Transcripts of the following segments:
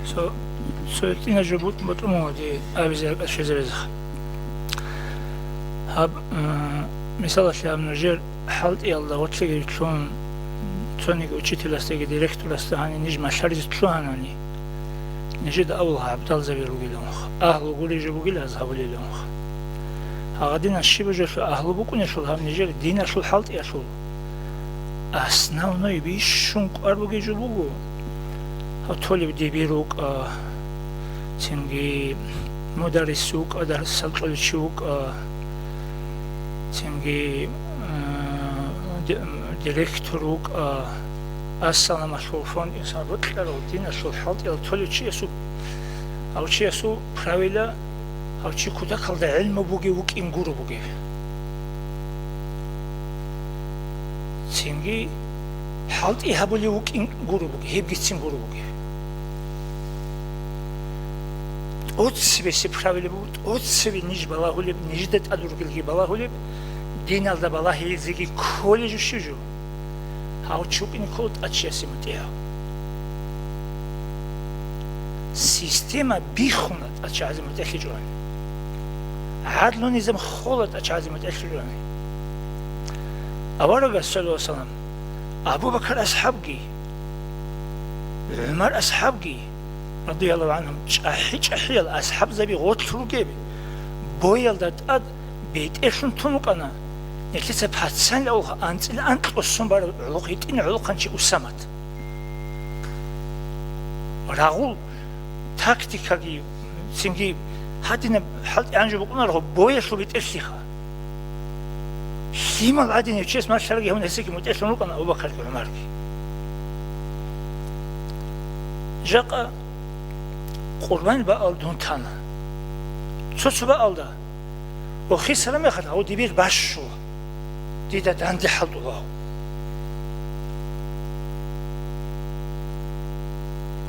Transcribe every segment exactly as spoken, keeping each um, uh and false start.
Цо, цо гьитӀина жо бутӀ-, бутӀун буго дие абизе ракӀалде щвезе безеха. Гьаб, э, мисалалъе, гьаб нужер хӀалтӀиялда гъорлъеги лъун, цониги учителасдаги директорасда гьаниб ниж малъаризе лъугьанани, нижеда абула гӀабдалзаби ругиланха, агьлу гурей жо бугила гьаз гьабулиланха. Гьагъадинан щиб жолъул агьлу букӀунелъул гьаб нижер диналъул хӀалтӀиялъул основной бищун кӀвар бугей жо буго. Гьав толеб дибир вукӀа, цинги мударрис вукӀа, дарсал кьолев чи вукӀа, цинги, э, ди-, директор вукӀа, ассаламалъул фонд инсан бокьарав диналъул хӀалтӀиял толев чиясул, гьав чиясул правила, гьав чи кутакалда гӀелму бугев вукӀин гуро бугев. Цинги хӀалтӀи гьабулев вукӀин гуро бугев, гьебгицин гуро бугев. ТӀоцебесеб правила буго, тӀоцебе ниж балагьулеб, нижеда тӀад ругелги балагьулеб, диналда балагьизеги кколей жо щив жо. Гьав чи вукӀине ккола тӀадчиясе мутӀигӀав. Система биххуна тӀадчагӀазе мутӀигӀлъичӀони. ГӀадлу низам хола тӀадчагӀазе мутӀигӀлъичӀони. Аварагас, саллаллагьу гӀалайгьи ва саллам, Абу Бакар асхӀабги, ГӀумар асхӀабги, радияллагьу гӀангьум, чӀахӀи-чӀахӀиял асхӀабзаби гъорлъ ругеб, боялда тӀад бетӀерлъун тун рукӀана, нилъеца пацанила авлха анцӀила анкьго сон барав гӀолохъ гьитӀина гӀолохъанчи Усамат. Рагъул тактикаги, цинги гьадинаб хӀалтӀи гьанже букӀунаро боялъул бетӀерлъиха. Лъимал гӀадинав чияс малъараги гьавун гьесеги мутӀигӀлъун рукӀана Абу Бакарги ГӀумарги. Жакъа къурбан баал дун тана. Цо-цо баалда, ва хисара мехалъ гьав дибир бащула, дида данде хӀалтӀула гьав.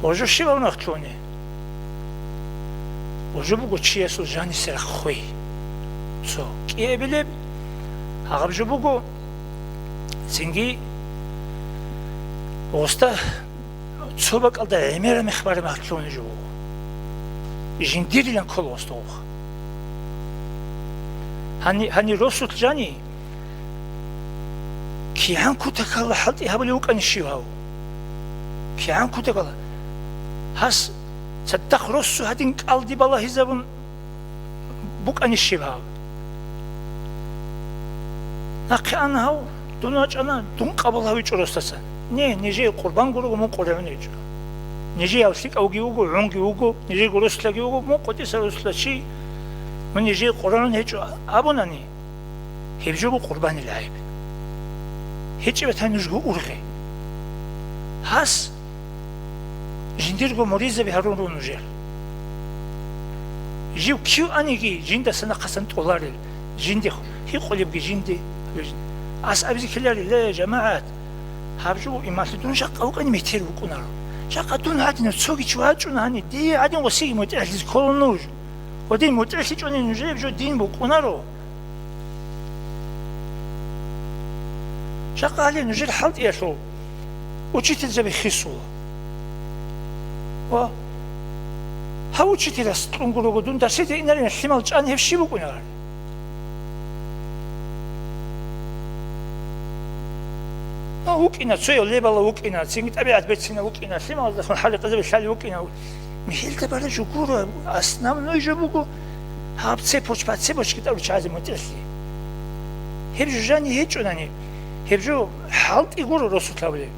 Ва жо щиб гьав нахълъуни? Ва жо буго чиясул жанисе рахъ хвей. Цо кӀиабилеб, гьагъаб жо буго, цинги гъоста цо бакӀалда гӀемераб мех бараб махлъуни жо буго. Жиндирилан ккола гъоста гъоха. Гьани, гьани росулъ жани, кигӀан кутакалда хӀалтӀи гьабулев вукӀани щив гьав? КигӀан кутакалда? Гьас цадахъ росу гьадин кӀалди балагьизабун букӀани щиб гьав? Нахъе ана гьав, дун вачӀана, дун къабул гьавичӀо росдасан. Не, нижее къурбан гурого мун къваригӀун гьечӀо. Нижее гьав лъикӀавги вуго, гӀунги вуго, нижего росулаги вуго, мун къватӀиса росула чи, мун нижее къваригӀун гьечӀо абунани, гьеб жо буго къурбанил гӀайиб. ГьечӀеб батани нужго ургъи. Гьас Жиндирго муридзаби гьарун руго нужер. Жив кив аниги, жиндаса нахъасан тӀоларел, жинде хӀикъулебги жинде. Ас абизе ккеларел, ле, жамагӀат, гьаб жо ималъи дун жакъа вукӀани метер вукӀунаро. Жакъа дун гьадинав цоги чи вачӀуна гьани, дие гьадин гъосиги мутӀигӀлъизе ккола нуж. Ва дин мутӀигӀлъичӀони нужее жо дин букӀунаро. Жакъа гьале нужер хӀалтӀиялъул учительзаби хисула. Ва гьав учителас кьун гурого дун дарсиде инарин лъимал чӀан гьеб щиб букӀунарали? Ну, вукӀина, цояв лебала вукӀина, цинги тӀабигӀат берцина вукӀина, лъималаздехун хӀаликъизаби лъали вукӀина. Михьилда бараб жо гуро, основной жо буго, гьаб цепочка, цепочка тӀад руччазе мутӀигӀлъи. Гьеб жо жани гьечӀунани, гьеб жо хӀалтӀи гуро росулъ гьабулеб.